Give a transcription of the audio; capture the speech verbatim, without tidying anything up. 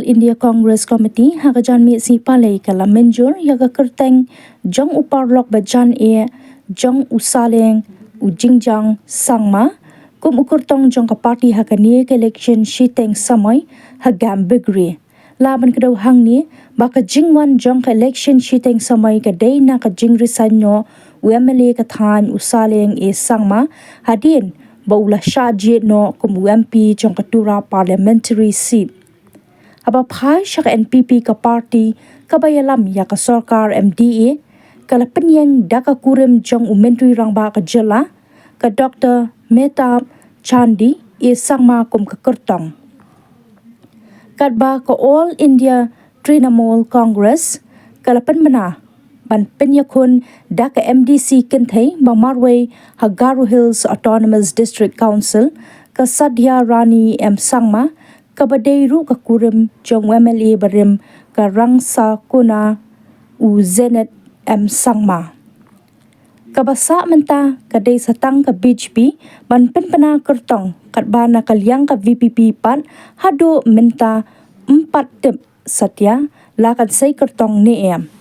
India Congress Committee ha ka janmiet sngi Palei ka la mynjur ïa ka kyrteng jong u paralok ba jan eh jong u Saleng u Jingjang Sangma kum u kyrtong jong ka party ha kane ka election shiteng samoi ha Gambegre. La ban kdew hangne ba ka jingwan jong ka election shiteng samoi ka dei na ka jingresign noh u M L A ka thaiñ u Saleng A Sangma hadien ba u la shah jied noh kum u M P jong ka Tura Parliamentary Seat. Haba phai sha ka N P P ka party kaba ïalam ïa ka sorkar M D A ka la pynïeng da ka kurim jong u Myntri Rangbah ka jylla ka Doctor Mehtab Chandi A Sangma kum ka kyrtong. Katba ka All India Trinamool Congress ka la pynbna ban pynïakhun da ka M D C kynthei ba marwei ha Garo Hills Autonomous District Council ka Sadhya Rani M Sangma kaba dei ruh ka kurim jong u M L A barim ka Rangsakona u Zenith M Sangma. Kaba sah mynta ka dei sa tang ka B J P ban pynbna kyrtong katba na ka liang ka V P P pat haduh mynta ym pat tip satia la kan sei kyrtong ne em.